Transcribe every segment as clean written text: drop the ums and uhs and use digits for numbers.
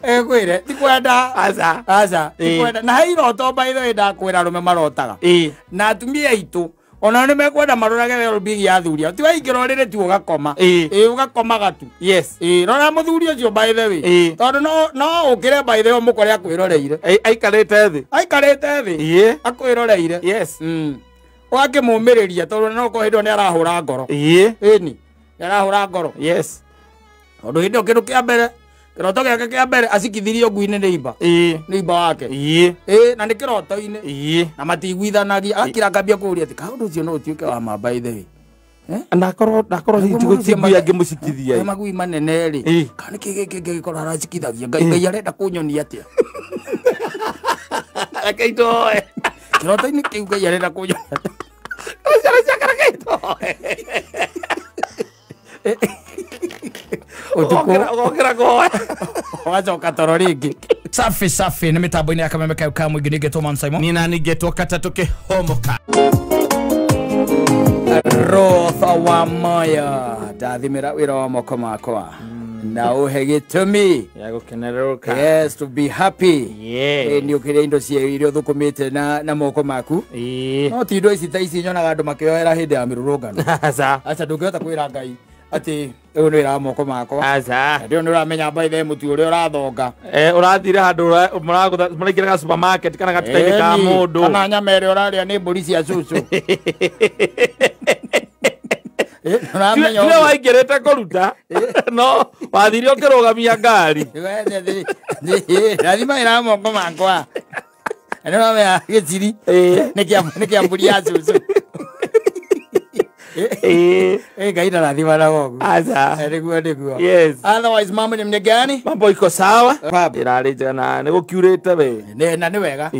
Ekwire ti kwenda aca aca ti kwenda na he iroto by the way ndakwira arume marotaga na atumia aitu ona nĩ mekwenda marorage well-being ya athuri ao ti waingĩra ũrĩrĩ tu ũgakoma ĩ ũgakomaga tu yes ĩ rora mũthuri ũcio by the way tondũ no ũkĩre by the way mũkore akwĩroreire aikarĩte thĩ aikarĩte thĩ akwĩroreire yes ũgakĩmũmĩrĩria tondũ no korwo hĩndĩ ĩyo nĩ arahũra ngoro ĩni nĩ arahũra ngoro yes tondũ hĩndĩ ĩyo kĩndũ kĩa mbere kĩroto gĩake kĩa mbere acikithirio ngui-inĩ nĩ imba nĩ imba wake ĩ na nĩ kĩroto-inĩ na matiguithanagia agakira akambia kũũria atĩ kaũndũ ũcio no ũtuĩke wa ma by the way nakorwo ngui angĩmũcikithia magui manene rĩ kana nĩkĩ gĩkĩ kĩngĩkorwo aracikithagia Ngai arenda kũnyonia atĩa reke itoe kĩroto-inĩ kĩu Ngai arenda kũnyonia reke itoe ũgokĩra kũhoya ũgacoka toro rĩngĩ safi safi nĩ mĩtambo-inĩ ya kameme kau ka mũingĩ nĩngetwo Man Simon nina nĩngetwo katatũ kĩhomoka Rotha wa Maya ndathimĩra wĩra wa moko makwa na ũhe gĩtũmi ya gũkenerũka yes to be happy nĩ ũkĩrĩa indo cia iria ũthũkũmĩte na moko maku no ti indo ici ta ici nyonaga andũ makĩoera hĩndĩ ya mĩrũrũngano aca aca ndũngĩhota kwĩra Ngai ati ũyũ nĩ wĩra wa moko makwa aca ndio nĩ ũramenya by the mũtu ũrĩa ũrathonga ũrathire handũ mũraingĩra ga supermarket kana gatuka-inĩ ka mũndũ kana nyama ĩrĩa ũrarĩa nĩ mbũri cia cũcũ ũramenya ũrĩa waingĩrĩte kũruta no wathire ũkĩrũgamia ngari rathima wĩra wa moko makwa nĩ ũramenya gĩciri nĩ kĩa mbũri ya cũcũ Ngai ndarathimana ũguo aca nĩguo nĩguo yes otherwise mambo ni mne gani mambo iko sawa ĩrarĩ njega na nĩ gũkiurĩte we na nĩ wega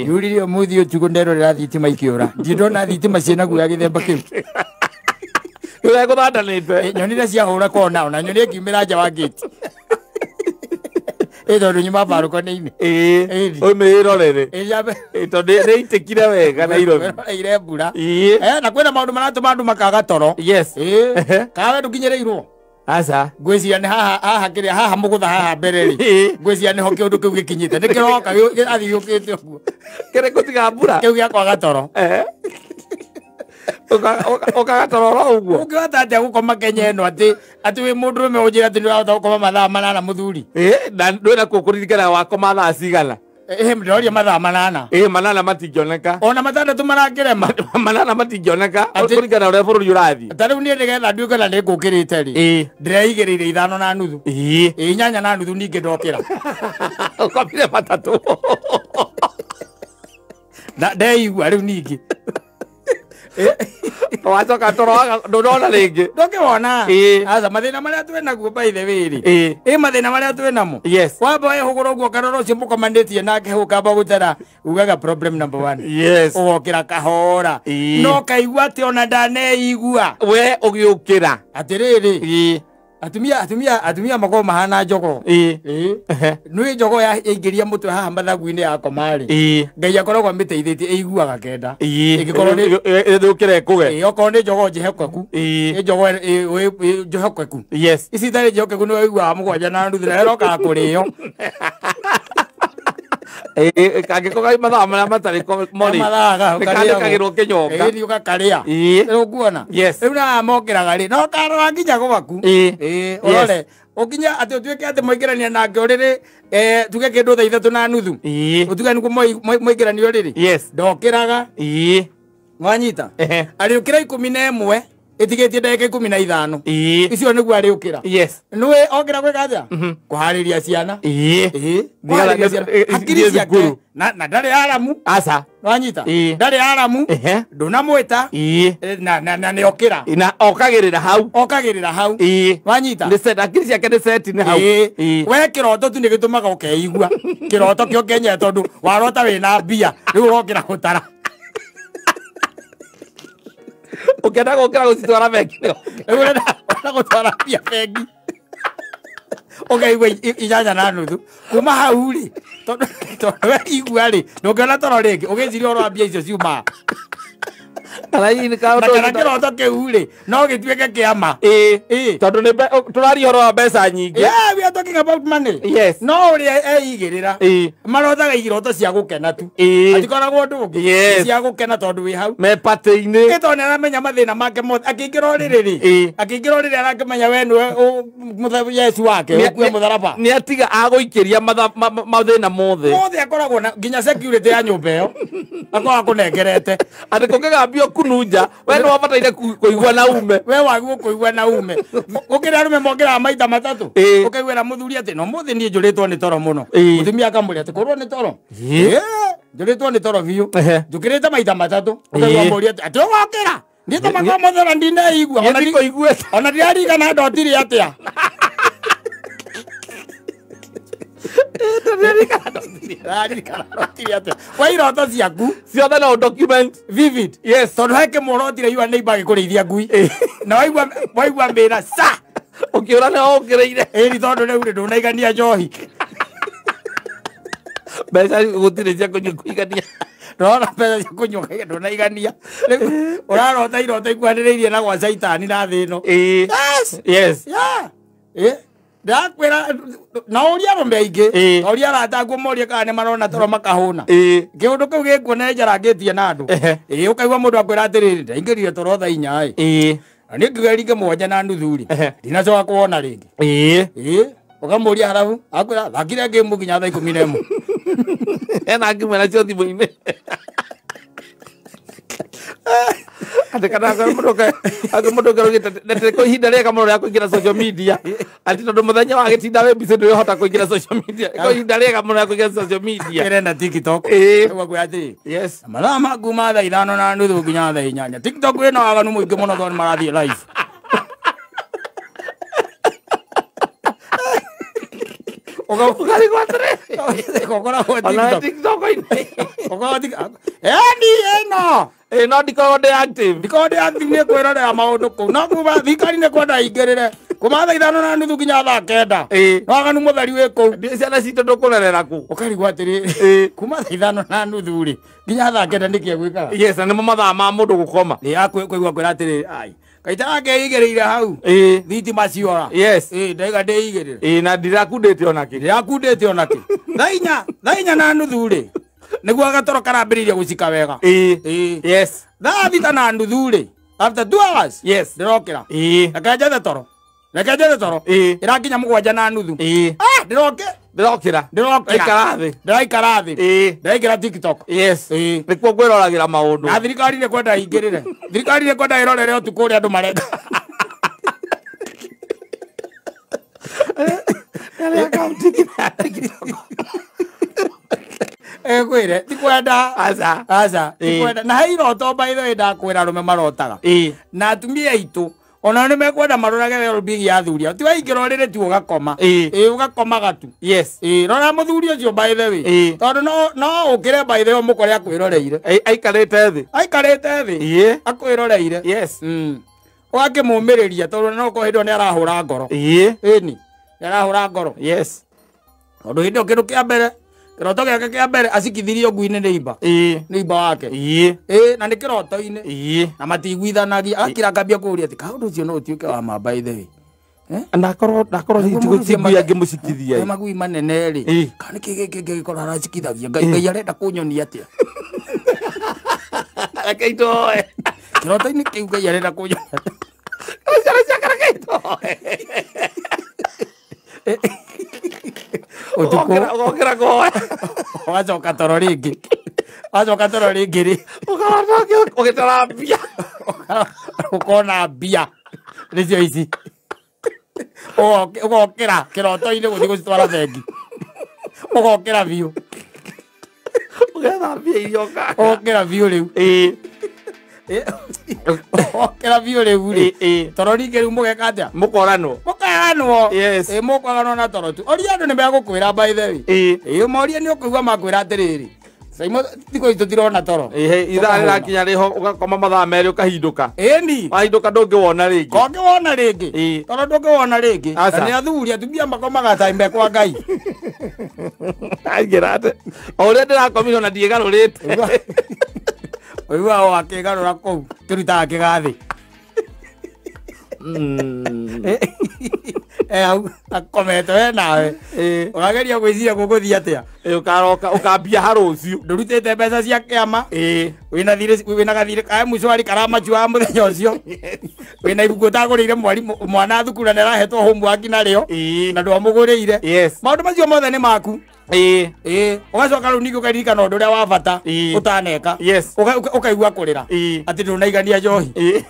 yuririe ũmũthĩ ũtukũ nderorera thitima ikĩũra ndirĩ ndona thitima ciĩna guoya gĩthemba kĩu ũrĩa gũthandanĩte nyonire ciahũra kona ona nyonire ngiumĩra nja wa gate tondũ nyuma mbarũko-inĩ ũmĩrorere tondũ nĩ itĩkire wega Nairobi ire mbura na kwĩna maũndũ maratũma andũ makaga toro yes kana we ndũkinyĩrĩirwo aca ngwĩciria nĩ haha haha kĩrĩa haha mũgũtha haha mbere rĩ ngwĩciria nĩho kĩũndũ kĩu gĩkinyĩte nĩ kĩroka gĩathiĩ gĩũkĩte ũguo kĩrĩkũ tiga mbura kĩu gĩa kwaga toro ũkaga toro oro ũguo ũngĩhota atĩa gũkoma Kenya ĩno atĩ atĩ wĩ mũndũrũme ũnjĩre atĩ nĩũrahota gũkoma mathaa manana mũthuri na ndwĩna kuo kũririkana wakoma thaa cigana ndĩroria mathaa manana manana matingĩoneka ona matandatũ marakĩrema manana matingĩoneka kũringana ũrĩa bũrũri ũrathiĩ ta rĩu niĩ nĩgetha nduĩke na nĩngũkĩrĩte rĩ ndĩreigĩrĩire 5:30 8:30 ningĩ ndokĩra ũkomire matatũ ndeigua rĩu ningĩ wacoka toro ndũnona rĩngĩ ndũkĩwona aca mathĩna marĩa twĩnaguo by the way rĩ ĩ mathĩna marĩa twĩnamo yes wamba wehũgũra ũguo ũkarora ũcio mũkomanĩtie nake hau ũkamba gũtara ugaga problem number 1 yes ũgokĩra kahora no kaigua atĩ ona ndaneigua we ũgĩũkĩra atĩrĩrĩ atumia makoragwo mahana njogoo nĩ njogoo yaingĩria mũtwe haha mathagu-inĩ yakoma rĩ Ngai akoragwo amĩteithĩtie ĩiguaga kenda ĩngĩkorwo nĩ ĩthũkĩra ĩkũge okorwo nĩ njogoo njĩhokeku nĩ njogoo njĩhokeku yes ici itarĩ njĩhokeku nĩ waiguaga 7:30 na ĩrokaga kũrĩo kangĩkorwo mathaa marĩa matarĩ morĩ nĩkandĩkagĩrwo kĩnyonga ĩni ũgakarĩa rĩu ũkuona yes rĩu na mokĩraga rĩ no karora nginya gwaku ũrore ũkinya atĩ ũtuĩke atĩ mwaingĩrania nake ũrĩrĩ tuge kĩndũ thaa 3:30 ũtuge nĩguo mwaingĩranio rĩrĩ yes ndokĩraga wanyita arĩũkĩra 11 ĩtigĩtie ndagĩka 15 icio nĩguo arĩũkĩra yes nĩwe okĩra gwĩka atĩa kũharĩria ciana hakiri ciake na ndarĩ aramu aca wanyita ndarĩ aramu ndũnamwĩta na nĩ okĩra na okagĩrĩra hau okagĩrĩra hau wanyita hakiri ciake nĩ seti nĩ hau we kĩroto tu nĩ gĩtũmaga ũkeigua kĩroto kĩo kĩenyewe tondũ warota wĩna mbia rĩu ũrokĩra gũtara ũkĩenda gũkĩra gũcitwara bengi ũrenda gũtwara mbia bengi ũkaigua 8:30 kuma hau rĩ tondũ we igua rĩ ndũngĩona toro rĩngĩ ũgĩciria ũhoro wa mbia icio ciumaga Kana hihi nĩ kaũndũ Na kana kĩroto kĩu rĩ no gĩtuĩke kĩa ma. Ĩĩ. Tondũ nĩ tũraria ũhoro wa mbeca nyingĩ. Yeah, we are talking about money. Yes. No ũrĩa eigĩrĩra. Ĩĩ. Marotaga iroto cia gũkena tu. Ĩĩ. Atikoragwo ũndũ ũngĩ. Yes. Cia gũkena tondũ wĩ hau. Me party-inĩ. Ĩ tondũ nĩaramenya mathĩna make mothe. Akĩingĩra ũrĩrĩ rĩ. Ĩĩ. Akĩingĩra ũrĩrĩ arakĩmenya we nĩwe Yesu wake ũkue mũtharaba. Nĩ atiga agũikĩria mathĩna mothe. Mothe akoragwo na nginya security ya nyũmba ĩyo. Akoragwo akũnengerete. Atĩ kũngĩgambio kununja we nĩ wabataire kũigua na ume. We wagwo kũigua na ume. Gũkĩrĩ arũme mokĩraga maita matatũ. Ĩĩ. Ũkaiguĩra mũthuri atĩ no mũthĩ niĩ njũrĩtwo nĩ toro mũno. Ĩĩ. Mũtumia akamũria atĩ kũrwo nĩ toro. Ĩĩ. Ĩĩ, njũrĩtwo nĩ toro biũ. Ehe. Njũkĩrĩte maita matatũ. Ũkaigua Ĩĩ. mũria atĩ ũgokĩra. Niĩ ta makwa mothe ona ndineigua. Niĩ ndikũiguĩte. Ona ndirarigana ndotire atĩa. Ndirarigana ndotire atĩa. We iroto ciaku Ciothe no document. vivid. Yes. Tondũ he kĩmwe ũrotire yua neighbor agĩkũrĩithia ngui. Na waigua mbĩra sa. Ũkĩũra nĩ ũkĩrĩire. Ĩni tondũ rĩu rĩ ndũnaigania njohi. Mbeca gũtirĩ cia kũnyua kũigania. Ndũrona mbeca cia kũnyua kaigania ndũnaigania. Rĩu ũrarota iroto ikuhanĩrĩirie na gwa caitani na thĩ ĩno. Ĩĩ. Yes. Yes. Yeah. Ĩ. Ndakwĩra na ũria arũme aingĩ. Ĩĩ. Ũria arata aku morie kana nĩ marona toro makahũna. Ĩĩ. Kĩũndũ kĩu gĩkuo nĩ njarangĩtie na andũ. Ehe. Ĩĩ ũkaigua mũndũ akwĩra atĩrĩrĩ ndaingĩrire toro thaa inya ĩ. Ĩĩ. Na niĩ ngiuga ringe 7:30 rĩ. Ehe. Ndinacoka kuona rĩngĩ. Ĩĩ. Ĩĩ. Ũkamũria harabu akwĩra thakire ngĩmu nginya thaa 11. Ena ngimwe nacio thimũ-inĩ. Atĩ kana mũndũ ũkerũgĩte nĩ ihinda rĩega mũno rĩa kũingĩra social media. Atĩ tondũ mũthenya wagĩtinda wĩ busy ndũrĩhota kũingĩra social media. Ko ihinda rĩega mũno rĩa kũingĩra social media. Ĩrenda TikTok. Ĩĩ. Ũguo akwĩra atĩrĩ. Yes. Mathaa ma kuma thaa 5:30 nginya thaa 8. TikTok ĩna waganu mũingĩ mũno tondũ nĩ marathiĩ live. Ũkarigwo atĩrĩ. Ũkoragwo Ona TikTok. TikTok-inĩ. Ũkoragwo TikTok. Ĩni ĩno. Ĩĩ no ndikoragwo ndĩ active. Ndikoragwo ndĩ active nĩ kwĩrorera maũndũ kũu. No kuma thirikari nĩ kwenda ĩingĩrĩre. Kuma thaa 5:30 nginya thaa 9. Ĩĩ. Waganu mũtheri wĩ kũu. Ndiĩ ciana citũ ndũkũrerera kũ. Ũkarigwo atĩrĩ. Ĩĩ. Kuma thaa 5:30 rĩ nginya thaa 9 nĩkĩ egwĩkaga. Yes, na nĩmo mathaa ma mũndũ gũkoma. Nĩ akwĩigua kwĩra atĩrĩ ai. Kaita akeigĩrĩire hau. Ĩĩ. Thitima ciora. Yes. Ĩĩ ndaiga ndĩigĩrĩre. Ĩĩ na ndirakundĩte ona kĩ. Ndirakundĩte ona kĩ. Thaa 4:30 rĩ nĩguo gatoro karambĩrĩria gũcika wega. Ĩĩ. Ĩĩ. Yes. Thaa 6:30 rĩ after 2 hours. Yes. Ndĩrokĩra. Ĩĩ. Reke njethe toro. Reke njethe toro. Ĩĩ. Ĩrakinya 7:30. Ĩĩ. Ah, ndĩroke. Ndĩrokĩra. Ndĩrokĩra. Aikara thĩ. Ndĩraikara thĩ. Ĩĩ. Ndĩraingĩra TikTok. Yes. Ĩĩ. Nĩkuo ngwĩroragĩra maũndũ. Na thirikari nĩ kwenda ĩingĩrĩre. Thirikari nĩ kwenda ĩrorere ũtukũ ũrĩa andũ mareka. Nĩ akaunti nginya TikTok. Ĩkwĩre ti kwenda. Aca. Aca. Ti Ĩĩ. kwenda. Na he iroto by the way ndakwĩra arũme marotaga. Ĩĩ. Na atumia aitũ ona nĩ mekwenda marorage well-being ya athuri ao. Ti waingĩra ũrĩrĩ tu ũgakoma. Ĩĩ. Ĩĩ ũgakomaga tu. Yes. Ĩĩ rora mũthuri ũcio by the way. Ĩĩ. Tondũ no ũkĩre by the way ũmũkore akwĩroreire. Aikarĩte thĩ. Aikarĩte thĩ. Ĩĩ. Akwĩroreire. Yes. Ũgakĩmũmĩrĩria tondũ no ũkorwo hĩndĩ ĩyo nĩ arahũra ngoro. Ĩĩ. Ĩni. Nĩ arahũra ngoro. Yes. Tondũ hĩndĩ ĩyo kĩndũ kĩa mbere kĩroto gĩake kĩa mbere acikithirio ngui-inĩ neighbor. Ĩĩ. Neighbor wake. Ĩĩ. Ĩĩ na nĩ kĩroto-inĩ. Ĩĩ. Na matiiguithanagia. Agakira akambia kũũria atĩ kaũndũ ũcio no ũtuĩke wa ma by the way. Ndakorwo Ũcio ngui angĩmũcikithia. Magui manene rĩ. Ĩĩ. Kana nĩkĩ gĩkĩ kĩngĩkorwo aracikithagia. Ngai arenda kũnyonia atĩa. Reke itoe. Kĩroto-inĩ kĩu Ngai arenda kũnyonia. Ciana ciakwa reke itoe. Ũtukũ Ũgokĩra kũhoya. Wacoka toro rĩngĩ. Wacoka toro rĩngĩ rĩ. Ũkarota ũgĩtara mbia. Ũkona mbia. Nĩcio ici. Ũgokĩra kĩroto-inĩ gũthiĩ gũcitwara bengi. Ũgokĩra biũ. Ũgetha mbia iria ũkanga. Ũgokĩra biũ rĩu. Ĩĩ. Ũgokĩra biũ rĩu rĩ. Ĩĩ. Toro rĩngĩ rĩu mũgeka atĩa? Mũkoranwo. Mũkaranwo. Yes. Ĩĩ mũkoranwo na toro tu. Oria andũ nĩ megũkwĩra by the way. Ĩĩ. Ĩĩ moria nĩ ũkũigua makwĩra atĩrĩrĩ. Saimo thikũ ici tũtirona toro. Ĩĩ ithaa rĩrakinya rĩho ũgakoma mathaa merĩ ũkahindũka. Ĩni. Wahindũka ndũngĩwona rĩngĩ. Kongĩwona rĩngĩ. Ĩĩ. Toro ndũngĩwona rĩngĩ. Aca. Na nĩ athuri atumia makomaga time kwa Ngai. Aingĩra atĩ. O ũrĩa ndĩrakomire ona ndiĩgarũrĩte. Ũiguaga o akĩgarũra kũu kĩrutaga kĩgathĩ. Hau akomete we nawe. Ũrageria gwĩciria gũgũthiĩ atĩa? Ũkaroka ũkambia ha rũciũ. Ndũrutĩte mbeca cia kĩama. Wĩna thirĩ wĩna gathirĩ ka M-Shwari karamachua mũthenya ũcio. Wĩna ibuku ũtagũrĩire mwarimũ mwana thukuru na nĩarahetwo homework narĩo. Na ndwamũgũrĩire. Yes. Maũndũ macio mothe nĩ maku. Ũgacoka rĩu ningĩ ũkaririkana ũndũ ũrĩa wa bata ũtaneka. Yes. Ũkaigua kũrĩra. Atĩ ndũnaigania njohi.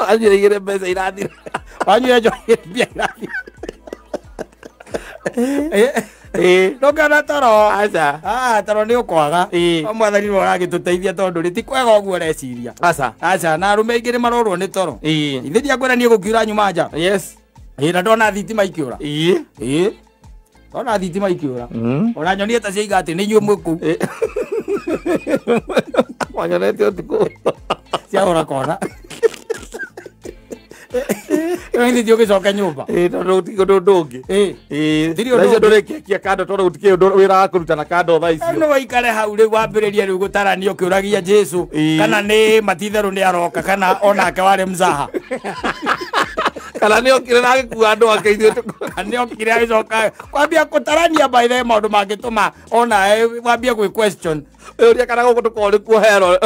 Wanyuire igĩrĩ mbeca irathira. Wanyuire njohi mbia irathira. Ndũngĩona toro. Aca. Toro nĩ ũkwaga. Mwathani nĩwe ũragĩtũteithia tondũ rĩ ti kwega ũguo ũreciria. Aca. Aca, na arũme aingĩ nĩ marorwo nĩ toro. Ithe ndiakwĩra niĩ gũkiura nyuma nja. Yes. Na ndona thitima ikĩũra. Ndona thitima ikĩũra. Ona nyonie ta ciaiga atĩ nĩ inyuĩ mwĩ kũu. Wanyonete ũtukũ. Ciahũra kona. Ĩyo nĩ ũgĩcoka nyũmba. Tondũ gũtirĩ ũndũ ũngĩ. Gũtirĩ ũndũ Thaa icio ũngĩ. ndũrĩkĩkia kando tondũ gũtikĩrĩ ũndũ wĩra wa kũruta na kando thaa icio. No waikare hau rĩu wambĩrĩrie rĩu gũtarania ũkĩũragia Jesũ kana nĩ matitherũ nĩ aroka kana onake warĩ mzaha. Kana nĩ okire na agĩkua andũ ake ithuĩ Kana nĩ okire agĩcoka kwambia gũtarania by the way maũndũ mangĩtũma onawe wambie gwĩ question. Ũria kana gũkũ tũkorwo nĩkuo hero.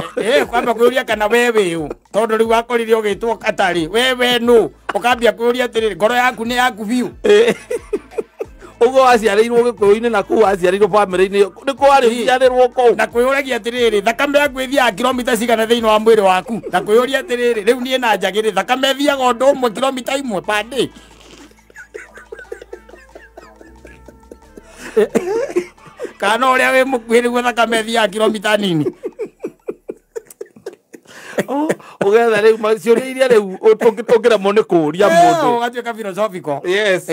Kwamba kwĩũria kana we wĩ ũ tondũ rĩu wakorire ũgĩtwo katarĩ we nũ ũkambia kwĩũria atĩrĩrĩ ngoro yaku nĩ yaku biũ. Ũguo waciarĩirwo Gĩkũyũ-inĩ na kũu waciarĩirwo bamĩrĩ-inĩ nĩ kwarĩ ũciarĩrwo kũu. Na kwĩũragia atĩrĩrĩ thakame yaku ĩthiaga kilomita cigana thĩinĩ wa mwĩrĩ waku. Na kwĩũria atĩrĩrĩ rĩu niĩ na njagĩrĩ thakame ĩthiaga ũndũ ũmwe kilomita imwe per day. Kana ũrĩa wĩ mũkuhĩ nĩguo thakame ĩthiaga kilomita nini. Ũgetha rĩu ciũria iria rĩu ũngĩremwo nĩ kũũria mũndũ. Ũgatuĩka philosophical. Yes.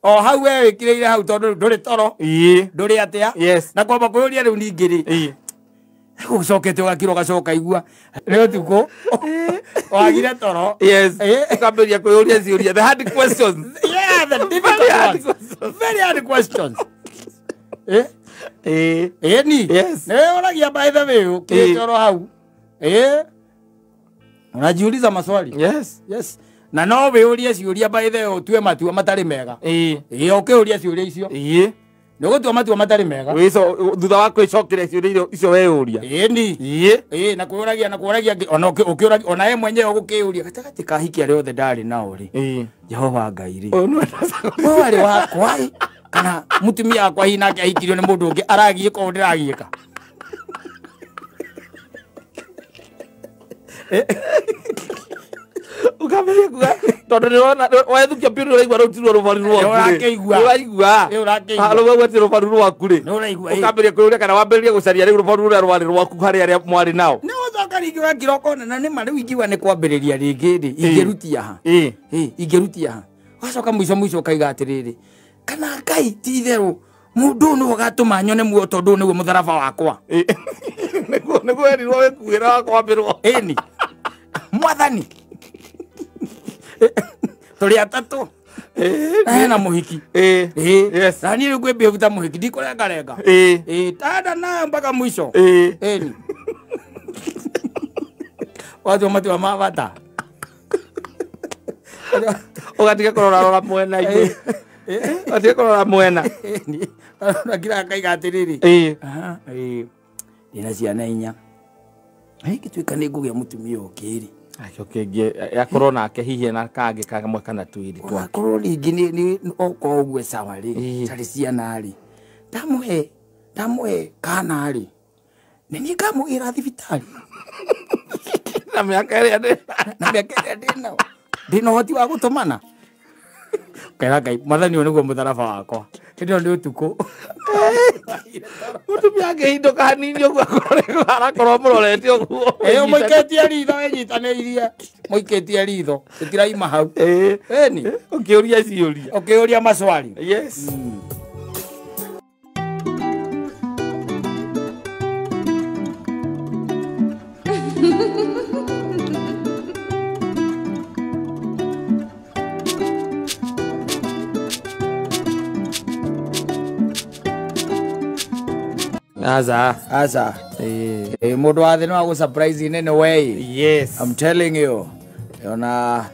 O hau we wĩkĩrĩire hau tondũ ndũrĩ toro. Ndũrĩ atĩa. Yes. Na kwamba kwĩũria rĩu ningĩ rĩ. Ũcokete ũgakira ũgacoka igua. Nĩ ũtukũ. Wagire toro. Yes. Ũkambĩrĩria kwĩyũria ciũria. The hard questions. Yeah, the difficult ones. Very hard questions. Ni. Yes. Nĩ ũragia by the way ũkĩtoro hau. Unajiuliza maswali. Yes. Yes. Na no wĩũrie ciũria by the way ũtue matua matarĩ mega. Ũkĩũria ciũria icio. Nĩ ũgũtua matua matarĩ mega. Thutha wa kwĩcokeria ciũria icio weyũria. Ni. Na kwĩũragia na kwĩũragia ona ũkĩũragia ona we mwenyewe ũgũkĩũria gatagatĩ ka hiki arĩa othe ndarĩ nao rĩ. Jehova Ngai rĩ. Ũyũ warĩ wakwa ĩ kana mũtumia wakwa hihi nake ahikirio nĩ mũndũ ũngĩ aragiĩka ũũ ndĩragiĩka. Ũkambĩrĩria kuga tondũ nĩũrona wethukia biũ nĩũraigua rũu ti ruo rũbaru rwaku rĩ. Nĩũrakĩigua. Nĩũraigua. Nĩũrakĩigua. Rũu ti rũbaru rwaku rĩ. Nĩũraigua, Ũkambĩrĩria kwĩyũria kana wambĩrĩrie gũcaria rĩu rũbaru rũrĩa rwarĩ rwaku harĩ arĩa mwarĩ nao. Nĩ ũcoka rĩngĩ ũgakira ũkona na nĩma rĩu ingiuga nĩ kwambĩrĩria rĩngĩ rĩ ingĩrutia ha. Ingĩrutia ha. Ũgacoka mũico mũico ũkaiga atĩrĩrĩ kana Ngai ti itherũ mũndũ ũyũ nĩwe ũgatũma nyone muoyo tondũ ũyũ nĩguo mũtharaba wakwa. Nĩguo werirwo wĩkuĩre wa kwambĩrwo. Ĩni. Mwathani. Tũrĩ atatũ. Hena mũhiki. Yes. Na niĩ rĩu ngwĩmbia ta mũhiki ndikũrengarenga. Tanda nayo mpaka mwisho. Ĩni. Watua matua ma bata. Ũgatiga kũrora rora mwena igũrũ. Ũgatiga kũrora mwena. Ĩni. Ũrakira akaiga atĩrĩrĩ. Ndĩna ciana inya. Ingĩtuĩka nĩ ngũgĩa mũtumia ũngĩ rĩ. Akĩo kĩngĩ akorwo nake hihi na kangĩ kamwe kana twĩrĩ twake. Akorwo rĩngĩ nĩ okorwo ũguo sawa rĩ, tarĩ ciana rĩ. Ndamũhe kana rĩ. Nĩ niĩ ngamũgĩra thibitarĩ. Na mĩaka ĩrĩa ndĩ. Na mĩaka ĩrĩa ndĩ nayo. Ndĩna ũhoti wa gũtũmana. Kera Ngai, mwathani ũyũ nĩguo mũtharaba wakwa. Hĩndĩ ĩyo nĩ ũtukũ. Mũtumia angĩhindũka hanini ũguo arakorwo mũrorete ũguo. Mũikĩtie ritho wĩnyitanĩirie. Mũikĩtie ritho tũtiraima hau. Ĩni. Ũkĩũria ciũria. Ũkĩũria maswali. Yes. Aza. Aca. Mũndũ wa thĩ no agũ surprise in any way. Yes. I'm telling you. Ona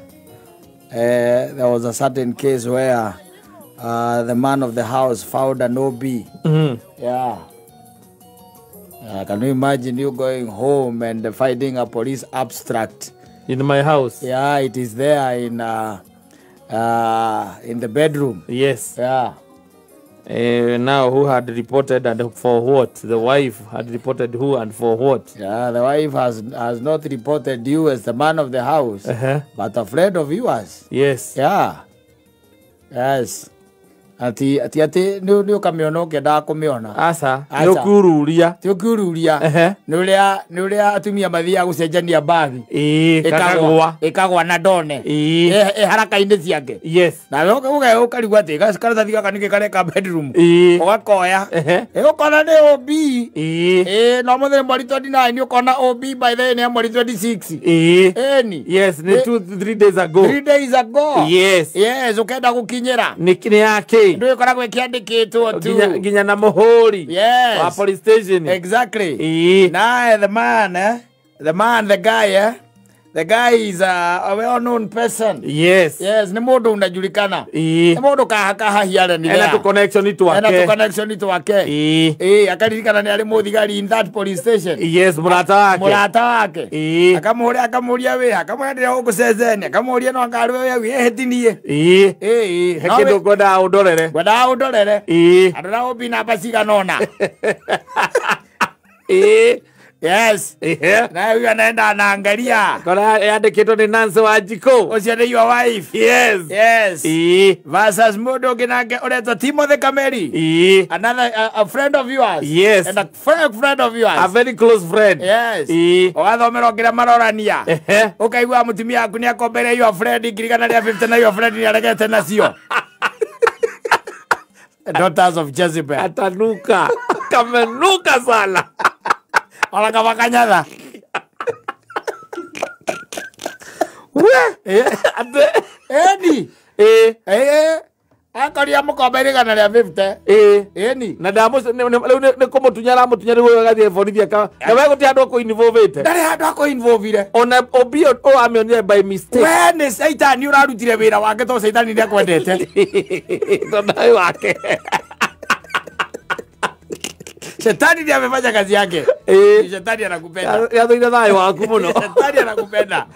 there was a certain case where the man of the house found an OB. Yeah. Can you imagine you going home and finding a police abstract in my house? Yeah, it is there in the bedroom. Yes. Yeah. Now, who had reported and for what? The wife had reported who and for what? Yeah, the wife has not reported you as the man of the house, but a friend of yours. Yes. Yeah. Yes. Ati ati ati ni ukamiona ukiendaga kumiona. Aca. Ni ukururia. Ti ukururia. Ni uria atumia mathiaga gucenjania bagi. Ikagwa na ndone. Haraka-inĩ ciake. Yes. Na ukarigwo atĩ karatathi gaka nĩkĩ kareka bedroom. Ũgakoya. Ũkona nĩ OB. No mũthenya mweri 29 ũkona OB by the way nĩ mweri 26. Ĩni. Yes, nĩ 2-3 days ago. 3 days ago. Yes. Yes, ũkenda gũkinyĩra. Nĩ yake. Ndu ikoragwo ikiandikitwo tu nginya na muhuri. Yes. Wa police station. Exactly. Now the man, the guy, the guy is a well-known person. Yes. Yes, ni mundu unajulikana. Ni mundu kahakaha hiare ni. Ena tu connection tu wake. Ena tu connection tu wake. Akaririkana ni ari muthigari in that police station. Yes, murata wake. Murata wake. Akamuria akamuria we, akamwira ndira gukucecenia, akamuria no angarwe we wihetinie. He kindu ngwendaga undorere. Ngwendaga undorere. Andu na obi namba cigana ona. Yes. Na huyu anaenda anaangalia. Kora yandikitwo ni Nancy Wanjikũ. Ucio ni your wife. Yes. Yes. Versus mundu ungi nake uretwo Timothy Kameri. Another a friend of yours. Yes. And a friend of yours. A very close friend. Yes. Ugathomera ngira marorania. Ukaigua mutumia waku ni akombere your friend 150 na your friend ni aregete nacio. Daughters of Jezebel. Atanuka. Kamenuka sana. Ona kama kanyatha. We. Eni. Akoria mukombe 150. Eni. Na ndamu ni kumutunya ramutunya rĩu agathiĩ borithi aka. Na we guti handu akũ-involvĩte. Ndarĩ handu akũ-involvire. Ona obi o amĩonire by mistake. We nĩ Caitani ũrarutire wĩra wake tondũ Caitani nĩakwendete. Tondũ arĩ wake. Shetani ndiye amefanya kazi yake. Shetani anakupenda. Yathoire thayo waku muno. Shetani anakupenda.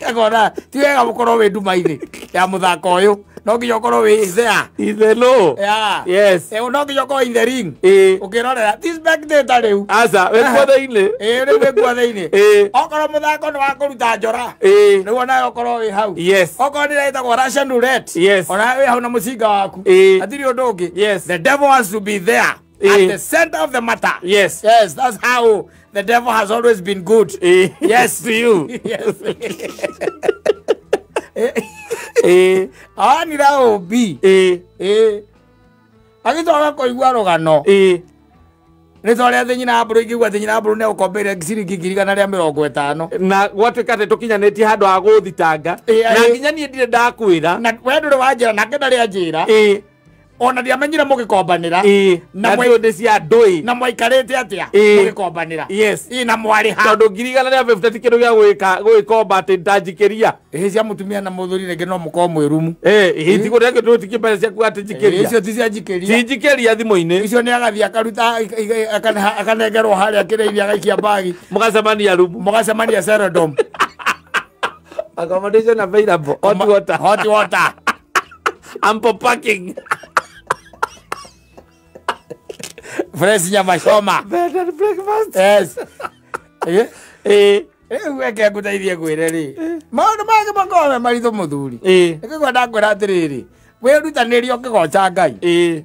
Akona ti wega gukorwo wi nduma-inĩ ya muthako uyu. No nginya ukorwo wi there. Ithe no. Yeah. Yes. No nginya ukorwo in the ring. Ukirorera ti spectator riu. Aca, wi kuo thiini. Riu wi kuo thiini. Okorwo muthako ni wa kuruta njora. Niguo nawe ukorwo wi hau. Yes. Okorwo ni ĩtagwo Russian roulette. Yes. Ona wi hau na mucinga waku. Hatirĩ ũndũ ũngĩ. Yes. The devil has to be there. At the center of the matter. Yes. Yes, that's how the devil has always been good. Yes. To you. Yes. Anira obi. Agitwaga kuigua rugano. Nĩ ta ũrĩa thĩ nyina mbũrũ ingĩigua thĩ nyina mbũrũ nĩ egũkombeire ciringi 150. Na gwatuĩka atĩ tũkinyanĩtie handũ ha gũthitanga. Na nginya niĩ ndirĩ ndakwĩra. Na we ndũrĩ wanjĩra nake ndarĩ anjĩra. Ona ndiamenyire mũgĩkombanĩra. Na ndĩ cia ndũĩ. Na mwaikarĩte atĩa mũgĩkombanĩra. Yes. Na mwarĩ ha. Tondũ 150 ti kĩndũ gĩa gwĩkomba atĩ ndanjikĩria. Cia mũtumia na mũthuri rĩngĩ no mũkorwo mwĩ rumu. Ti kũrĩa kĩndũ ti mbeca ciaku atĩ njikĩria. Icio ti cia njikĩria. Ti njikĩria thimũ-inĩ. Icio nĩ agathiĩ akaruta akanengerwo harĩa kĩrĩa-inĩ agaikia bagi. Mũgacemania rumu. Mũgacemania Serodom. Accommodation available. Hot water. Hot water. Ample parking. Fresh nyama choma. Bed and breakfast. Yes. Rĩu reke ngũteithie ngwĩre rĩ. Maũndũ mangĩ makoragwo me maritũ mũthuri. Nĩkĩo ndakwĩra atĩrĩrĩ, wĩrutanĩrie ũkĩgoca Ngai.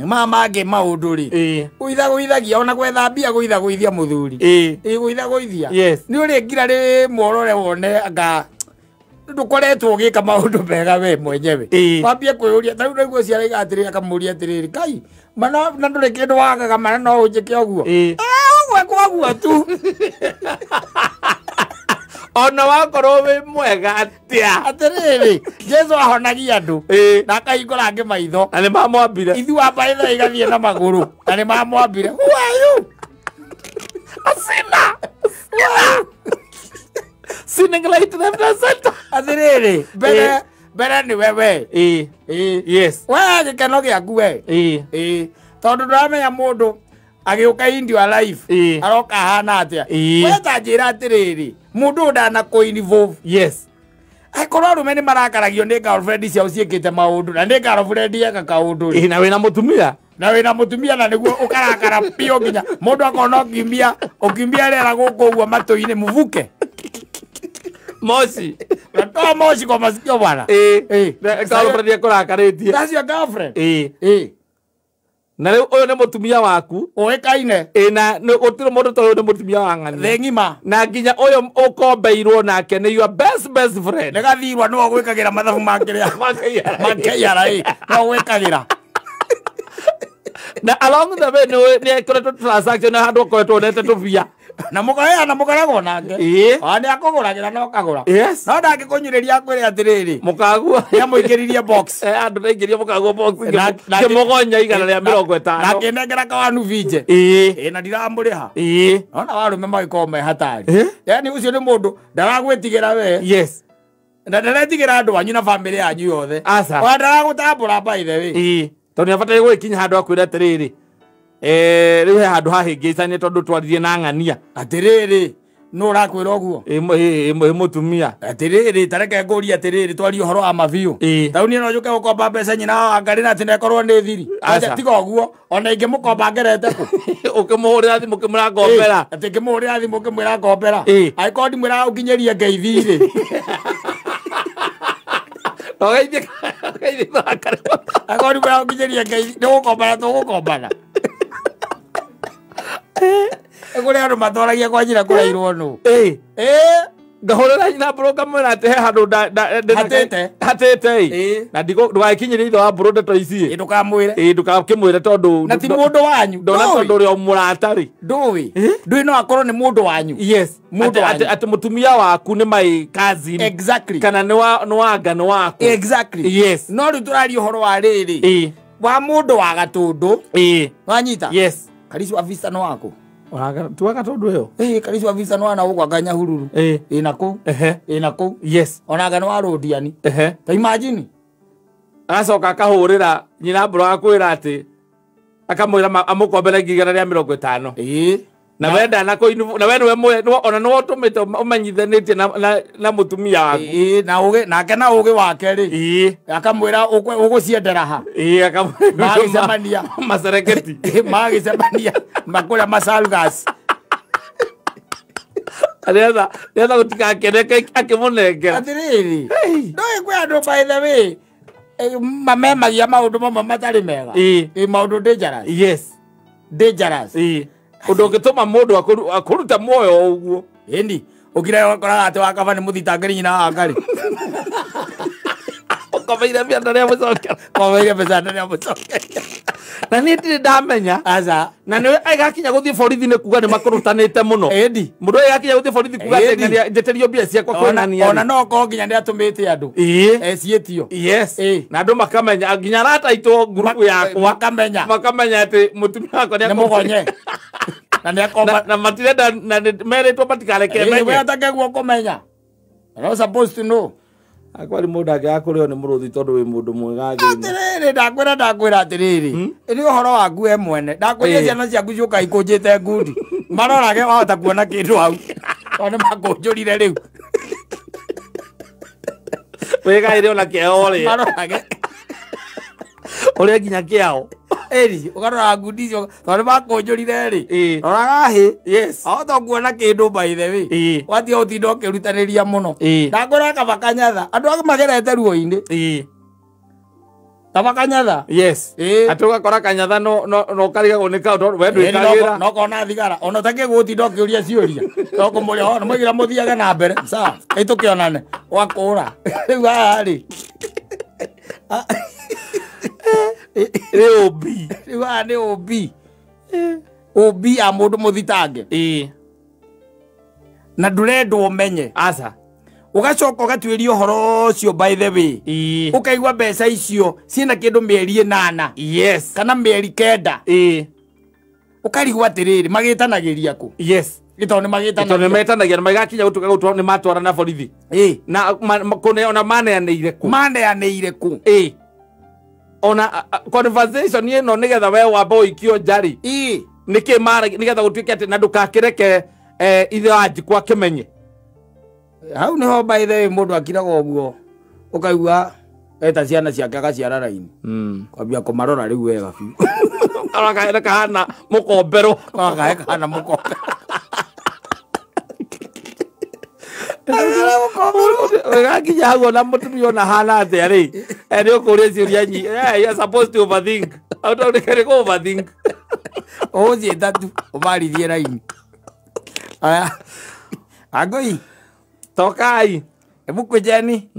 Maya mangĩ maũndũ rĩ, gũithagũithagia ona gwetha mbia gũithagũithia mũthuri. Gũithagũithia. Yes. Nĩ ũrĩ ngira rĩmwe ũrore wone anga ndukoretwo ũgĩka maũndũ mega we mwenyewe. Wambie kwĩyũria ta rĩu nĩguo ciaraiga atĩrĩrĩ akamũria atĩrĩrĩ Ngai mana na ndũrĩ kĩndũ wagaga mana no ũnjĩke ũguo. Ũguo kwa guo tu. Ona wakorwo wĩ mwega atĩa. Atĩrĩrĩ, Jesu ahonagia andũ na akahingũra angĩ maitho. Na nĩ mamwambire. Ithuĩ wa mbaĩ igathiĩ na magũrũ na nĩ mamwambire. Who are you? Asina. Sinning right left and center. Atĩrĩrĩ, mbere nĩ wewe. Yes. We gĩkeno gĩaku we. Tondũ ndũramenya mũndũ agĩũka in your life aroka ahana atĩa. We ta njĩra atĩrĩrĩ, mũndũ ũyũ ndanakũ-involve. Yes. Akorwo arũme nĩ marakaragio nĩ girlfriend ciao ciĩkĩte maũndũ na nĩ girlfriend eka kaũndũ. Na wĩna mũtumia. Na wĩna mũtumia na nĩguo ũkarakara biũ nginya mũndũ akona ũkiumia rĩera gũkũ ũguo matũ-inĩ mũvuke. Moshi. Natoa moshi kwa masikio bwana. Girlfriend ekũrakarĩtie. That's your girlfriend. Na rĩu ũyũ nĩ mũtumia waku. Ũĩkaine. Na gũtirĩ mũndũ ta ũyũ nĩ mũtumia wa ng'ania. Thĩ ng'ima. Na nginya ũyũ ũkombeirwo nake nĩ your best friend. Nĩ gathirwa nĩwe ũgwĩkagĩra mathabu ma kĩrĩa. Ma KRA. Nĩwe ũgwĩkagĩra. Na along the way nĩ ekoretwo transaction na handũ ũkoretwo wonete tũbia. Na mũkaheana mũkaragwo nake. Ona nĩ akũgũragĩra na ũkagũra. Yes. No ndangĩkũnyurĩria akwĩre atĩrĩrĩ. Mũkagua. Nĩamũingĩririe box. Andũ ndaingĩria mũkagua box. Ngĩmũgonya 150. Na akĩnengera kawanu vinje. Na ndiramũrĩha. Ona warũme magĩkorwo me hatari. Yaani ũcio nĩ mũndũ ndaragwĩtigĩra we. Yes. Na ndaretigĩra andũ anyu na bamĩrĩ yanyu yothe. Aca. Ona ndaragũtambũra by the way. Tondũ nĩabataire gũgĩkinya handũ akwĩre atĩrĩrĩ. Rĩu he handũ hahĩngĩcanie tondũ twaririe na ng'ania. Atĩrĩrĩ, nũ ũrakwĩra ũguo? Ĩ mũtumia. Atĩrĩrĩ, ta reke ngũrie atĩrĩrĩ, twarie ũhoro wa mabiũ. Ta rĩu niĩ no njũke gũkomba mbeca nyina wa Wangarĩ na atĩ nekorwo nĩ thiri. Aca. Tiga ũguo, ona ingĩmũkomba ngerete kũ? Ũkĩmũhũrĩra thimũ ũkĩmwĩra ngombera. Atĩ ngĩmũhũrĩra thimũ ngĩmwĩra ngombera. Angĩkorwo ndimwĩraga ũnginyĩrie ngeithi-rĩ. Ũgeithie Wangarĩ. Angĩkorwo ndimwĩraga ũnginyĩrie ngeithi, nĩ gũkombana tũgũkombana. Kũrĩ andũ matwaragia kwa njĩra kũrairwo nũ. Ngahũrĩra nyina mbũrũ ngamwĩra atĩ he handũ Hatĩte. Hatĩte. Na ndũgagĩkinyĩrie ithe wa mbũrũ ndeto ici. Ndũkamwĩre. Ndũgakĩmwĩre tondũ na ti mũndũ wanyu. Ndona tondũ ũrĩ o mũrata rĩ. Ndũĩ. Ndũĩ no akorwo nĩ mũndũ wanyu. Yes. Mũndũ wanyu. Atĩ mũtumia waku nĩ my cousin. Exactly. Kana nĩ wanga nĩ waku. Exactly. Yes. No rĩu tũraria ũhoro wa rĩrĩ. Wa mũndũ wa gatũndũ. Wanyita? Yes. Karicu afisa no wako. Tuaga tondũ ĩyo. Karicu afisa no ana gũkũ Nyahururu. Ĩna kũu. Ĩna kũu. Yes. Ona anga nĩ wa Rũndiani. Ta imagine. Agacoka akahũrĩra nyina mbũrũ agakwĩra atĩ akamwĩra amũkombere 150. Na we ndanakũ na we nĩwe ona nĩwe ũtũmĩte ũmenyithanĩtie na mũtumia waku. Na ũgĩ nake na ũgĩ wake rĩ. Akamwĩra ũgũciendera ha. Akamwĩra magĩcemania macereketi. Magĩcemania makũrĩa masalgas. Nĩgetha gũtigakeneke akĩmũnengera. Atĩrĩrĩ, ndũĩ kwĩ andũ by the way mamemagia maũndũ mamwe matarĩ mega. Maũndũ dangerous. Yes. Dangerous. Ũndũ ũngĩtũma mũndũ akũruta muoyo ũguo. Ĩni, ũkira ũkoraga atĩ wakaba nĩ mũthitangĩri nyina wa Wangarĩ. Ũkomeire mbia ndarĩa mũcokera. Ũkomeire mbeca ndarĩa mũcokera. Na niĩ ndirĩ ndamenya. Aca. Na nĩwe agakinya gũthiĩ borithi nĩ kuga nĩ makũrutanĩte mũno. Ĩni. Mũndũ ũyũ agakinya gũthiĩ borithi kuga atĩ njĩtĩrio mbia ciakwa kwĩnania. Ona no okorwo nginya nĩ atũmĩte andũ. Eciĩtio. Yes. Na andũ makamenya nginya arata aitũ ngurubu yakwa. Makamenya. Makamenya atĩ mũtumia wakwa nĩ mũgonye. Na nĩ akomba. Na matirenda na merĩtwo matikareke menye. We atakĩguo kũmenya. You're not supposed to know. Akwari mũndũ angĩaga kũrĩo nĩ mũrũthi tondũ wĩ mũndũ mwega thĩ-inĩ. Atĩrĩrĩ, ndakwĩra atĩrĩrĩ. Nĩ ũhoro waku we mwene. Ndakwĩra ciana ciaku ciũka ikũnjĩte ngundi. Marorage wahota kuona kĩndũ hau. Tondũ nĩ makũnjũrire rĩu. Wĩgaĩre ona kĩao rĩ. Marorage. Ũrĩa nginya kĩao. Ĩri, ũkarora ngundi icio tondũ nĩ makũnjũrire rĩ. Roraga hĩ. Yes. Wahota kuona kĩndũ by the way. Watiga gũtinda ũkĩrutanĩria mũno. Ndakwĩra kaba kanyatha. Andũ angĩ magerete ruo-inĩ. Kaba kanyatha. Yes. Atĩ ũgakora kanyatha no ũkarigagwo nĩ kaũ tondũ we ndwĩkagĩra. No kona thigara. Ona ũtakĩgũtinda ũkĩũria ciũria. No kũmũria ona mũigira mũthiage na mbere. Sawa. Ĩ tũkĩonane. Ũgakũra. Rĩu haha rĩ. Nĩ OB. Rĩu haha nĩ OB. OB ya mũndũ mũthitange. Na ndũrendwo ũmenye. Aca. Ũgacoka ũgatuĩria ũhoro ũcio by the way. Ũkaigua mbeca icio ciĩna kĩndũ mĩeri 8. Yes. Kana mĩeri 9. Ũkarigwo atĩrĩrĩ magĩtanagĩria kũ? Yes. Gĩtondũ nĩ magĩtanagia. Tondũ nĩ metanagia na magakinya gũtuĩka gũtwa nĩ matwara na borithi. Na ona maneanĩire kũ? Maneanĩire kũ? Ona conversation ĩno nĩgetha we wambe ũikio nja rĩ. Nĩkĩ mara nĩgetha gũtuĩke atĩ na ndũgakĩreke ithe wa Njikũ akĩmenye. Hau nĩho by the way mũndũ akiraga ũguo ũkaigua eta ciana ciake agaciara raini. Kwambia kũmarora rĩu wega biũ. Karora kahana mũkomberwo. Karora kahana mũkomberwo. Gakinya hau ona mũtumia ona hana atĩa rĩ, nĩ ũkũria ciũria nyingĩ. You are supposed to overthink. Ũtaũrĩke nĩ kũ overthink. Ũgũthiĩ tatu ũmarithie raini. Aya. Angoi. Tokai. Hebu kujeni.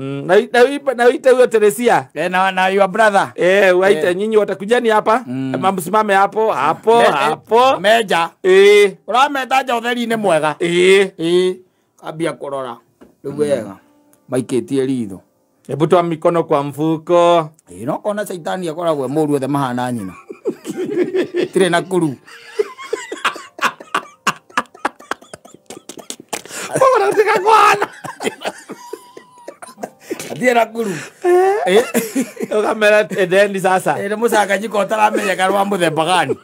Na uite huyo Teresia. Na your brother. Waite nyinyi watakujeni hapa. Msimame hapo, hapo, hapo. Meja. Ũrameta ũtheri-inĩ mwega. Ambia kũrora. Rĩu wega. Maikĩtie ritho. Hebu toa mikono kwa mfuko. No kona caitani akoragwo e mũru othe mahana nyina. Tirĩ na kuru. Athiĩ na kuru. Ũkamera endeni sasa. Nĩ mũcanganyiko ũtaramenyeka wa mũthemba gani.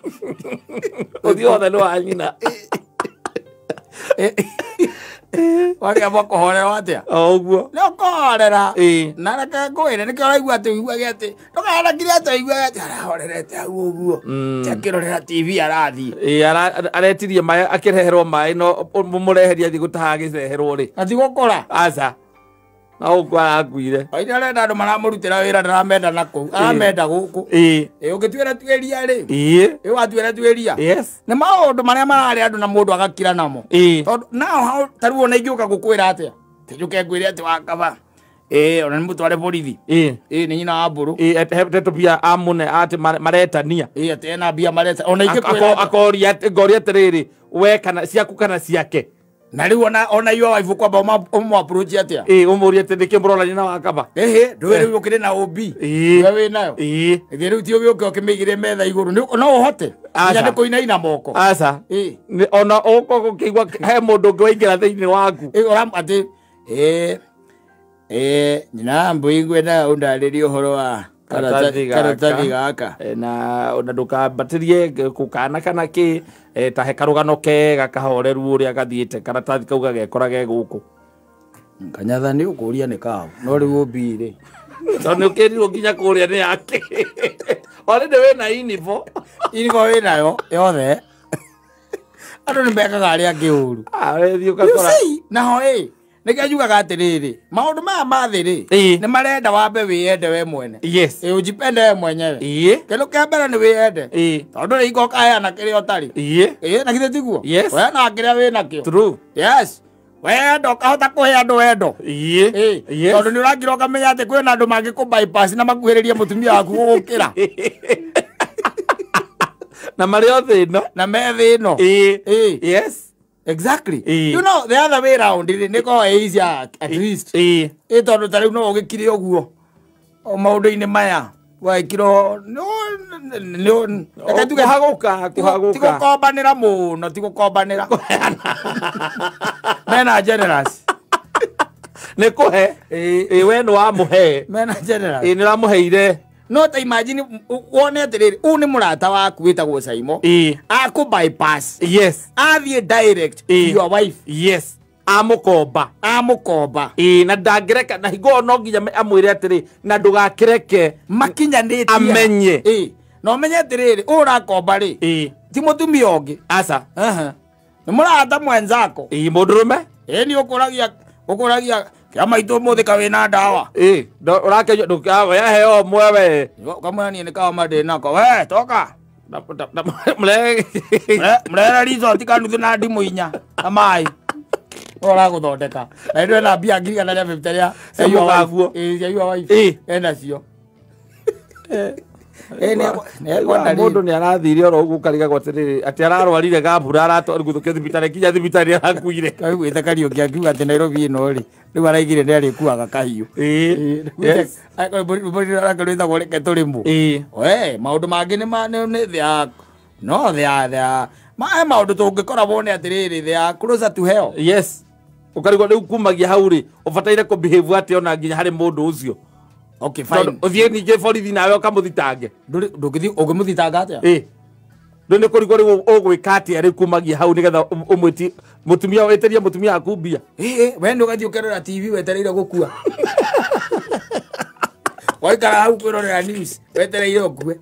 Ũthiũ wothe nĩ wa nyina. Wakĩamba kũhorerwo atĩa? O ũguo. Nĩ ũkũhorera. Na reke ngwĩre nĩkĩo ũraigua atĩ ũiguage atĩ ndũkanakire atĩ ũiguage atĩ arahorerete hau ũguo. Akĩrorera TV arathiĩ. Aretirie maĩ akĩreherwo maĩ no mũmũreherie athiĩ gũtaha agĩceherwo rĩ. Athiĩ gũkũra. Aca. Na ũguo arakuire. Oire arenda andũ maramũrutĩra wĩra ndaramenda na kũu. Aramenda gũkũ. Ũngĩtuĩra tuĩria rĩ. Watuĩra tuĩria. Yes. Nĩ maũndũ marĩa mararĩa andũ na mũndũ agakira namo. Tondũ nao ta rĩu ona ingĩũka gũkwĩra atĩa? Njũke ngwĩre atĩ wakaba. Ona nĩ mũtware borithi. Nĩ nyina wa mbũrũ. He tũbia amũne atĩ maretania. Atĩ ena mbia mareta. Ona ingĩkwĩra. Akoria ngoria atĩrĩrĩ, we kana ciaku kana ciake. Na rĩu ona your wife kwamba ũmũ approach atĩa? Ũmũrie atĩ nĩkĩ mũrora nyina wa kaba. Ndũĩ rĩu ũkĩrĩ na OB. We wĩ nayo. Ĩthĩ rĩu ti ũgĩũke ũkĩmĩigĩre metha igũrũ. No ũhote. Nginya nĩ kũinaina moko. Aca. Ona ũko gũkĩigua he mũndũ ũngĩ waingĩra thĩinĩ waku. Atĩ nyina mbũi ngwendaga ũndarĩrie ũhoro wa karatathi gaka. Na ona ndũkambatĩrie gũkana kana kĩ ta he karũgano kega kahoreru ũrĩa gathiĩte karatathi kau gagekora ge gũkũ. Kanyatha nĩ ũkũria nĩ kaũ no rĩu OB rĩ. Tondũ nĩ ũkĩrirwo nginya kũrĩa nĩ yake. Already wĩna inibo. Inibo wĩnayo yothe. Andũ nĩ mekaga arĩa angĩ ũru. Ũrethiĩ ũgakora. Naho nĩkĩo njugaga atĩrĩrĩ maũndũ maya ma thĩ rĩ nĩ marenda wambe wĩyende we mwene. Yes. Ũjipende we mwenyewe. Kĩndũ kĩa mbere nĩ wĩyende. Tondũ rĩ ingo ũkaheana kĩrĩa ũtarĩ. Na githĩ tiguo? Yes. Ũheanaga kĩrĩa wĩnakĩo. True. Yes. Wendo ũkahota kũhe andũ wendo. Tondũ nĩ ũrakira ũkamenya atĩ kwĩna andũ mangĩkũ bypass na makuhĩrĩrie mũtumia waku gũgũkĩra. Na marĩ o thĩ ĩno. Na me thĩ ĩno. Yes. Exactly. You know, the other way round, nĩ koragwo ĩ easier at least. Tondũ ta rĩu no ũgĩkire ũguo maũndũ-inĩ maya wagĩkirwo reke tuge kũhagũka. Ti gũkombanĩra mũno, ti gũkombanĩra. Mena generous. Nĩ kũhe. We nĩ wamũhe. Mena generous. Nĩ ũramũheire. No ta imagine wone atĩrĩrĩ ũyũ nĩ mũrata waku wĩtagwo Saimo. Akũ bypass. Yes. Athiĩ direct to your wife. Yes. Amũkomba. Amũkomba. Na ndangĩreka na hingo no nginya amwĩre atĩrĩ na ndũgakĩreke makinyanĩtie amenye. Na ũmenye atĩrĩrĩ ũyũ ũrakomba rĩ ti mũtumia ũngĩ. Aca. Nĩ mũrata mwenzako. Mũndũrũme. Nĩ ũkũragia kĩa maitũ ũmũthĩ ka wĩna ndawa. Ũrakĩnyua ndũkaheo ũmwe we. Ũkamwĩra niĩ nĩ kahoma ndĩ nako. We toka. Mrehera resort kanuthu na ndimũ 4 na maĩ. Ũragũthondeka. Na ĩno ĩna mbia 150 rĩa cia your wife. Ena cio. Mundu ni arathire oro uguo karigagwo atiriri ati ararwarire gabura aratwarwo thibitari kinya thibitari arakuire kaiguite Kariuki akiuga ati Nairobi ino ri riu araigire ni arikuaga kahiu rwĩtagwo reke tũrĩmũ we maũndũ mangĩ nĩ they are no they are maũndũ tũngĩkora wone atĩrĩrĩ they are closer to hell. Yes, ukarigwo riu kumagia hau ri ubataire kũ behave atia ona nginya harĩ mũndũ ũcio. Okay, fine. Uthie ningĩ borithi nawe ũkamũthitange. Ndũngĩthiĩ ũngĩmũthitanga atĩa? Ĩ. Rĩu nĩ kũrigwo rĩu ũgwĩka atĩa rĩu kumagia hau nĩgetha ũmwĩtie mũtumia wĩtĩrie mũtumia waku mbia. Ĩ, we nĩ ũgathiĩ ũkerora TV wetereire gũkua. Waikara hau kwĩrorera news wetereire ũkue.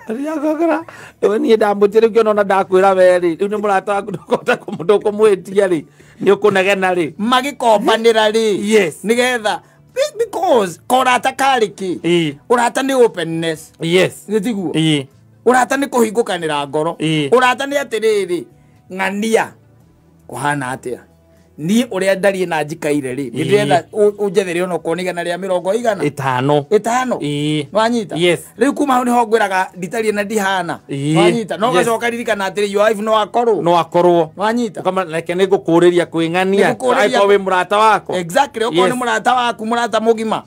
Rĩakogera rĩu niĩ ndamwĩtie rĩu ngĩona ona ndakwĩra we rĩ rĩu nĩ mũrata waku ndũkũhota ndũkũmwĩtia rĩ nĩ ũkũnegena rĩ. Magĩkombanĩra rĩ. Yes. Nĩgetha because korata kari ki urata ni openness. Yes, nitiguo urata ni kuhingukanira ngoro, urata ni atiriri ng'ania kuhana atia ni uria ndarie na njikaire ri ndirenda unjethere ona okorwo ni igana ria mirongo igana itano nwanyita. Yes, riu kuma hau niho ngwiraga nditarie na ndihana nwanyita no gacoka ririkana atiri your wife no akorwo nwanyita kama reke ni ngukuriria kwing'ania akorwo wi murata wako. Exactly, okorwo ni murata waku murata mugima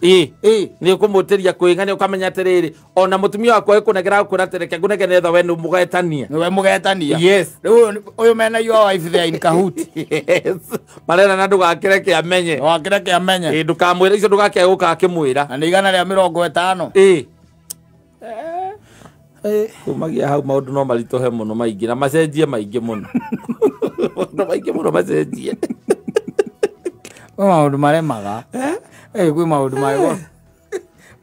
ni ukumutiria kwing'ania ukamenya atiriri ona mutumia waku ekunegera gukwira atiri reke ngunegere etha we ni mugetania niwe mugetania. Yes, riu uyu mena your wife there in cahoot. Yes, marera na ndugakireke amenye ndugakireke amenye ndukamwira icio ndugake guka akimwira na ni igana ria 50. Kumagia hau maundu no marituhe muno maingi na macenjie maingi muno maundu maingi muno macenjie kwĩ maundu maremaga kwĩ maundu maremaga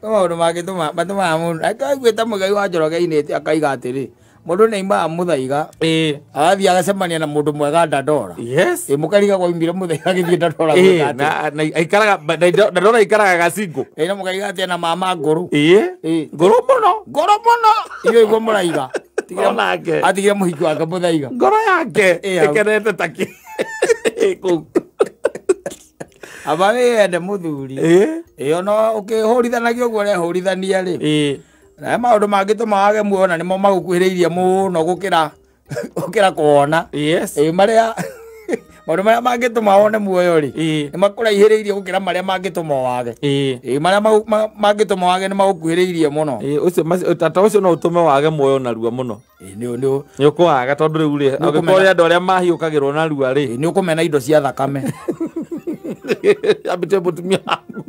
kwĩ maundu mangĩtũma matũmaga mũndũ akaiguĩte Mũigai wa Njoroge ainĩte akaiga atĩrĩ mundu nĩ aimaga Muthaiga agathiĩ agacemania na mundu mwega Dandora. Yes, mũkariga gwaumire Muthaiga agĩthiĩ Dandora gwĩka atĩa? Na aikaraga Dandora aikaraga gacingũ. Na mũkariga atĩ ena mama ngũrũ. Ngũrũ mũno ngũrũ mũno inyuĩ iguo mũraiga atigire mũhiki wake Muthaiga ngoro yake ĩkenete ta kĩ kũu aba wĩyende mũthuri ona ũkĩhũrithanagia ũguo ũrehũrithania rĩ na maundu mangĩtũma wage muoyo na nĩmo magũkuhĩrĩirie mũno gũkĩra kuona. Yes, marĩa maundu marĩa mangĩtũma wone muoyo rĩ nĩ makũraihĩrĩirie gũkĩra marĩa mangĩtũma wage. Marĩa mangĩtũma wage nĩ magũkuhĩrĩirie mũno. Ũcio tata ũcio no ũtũme wage muoyo narua mũno. Nĩ ũkwaga tondũ rĩu rĩ angĩkorwo nĩ andũ arĩa mahiũkagĩrwo narua rĩ nĩ ũkũmena indo cia thakame. Ambĩte mũtumia waku.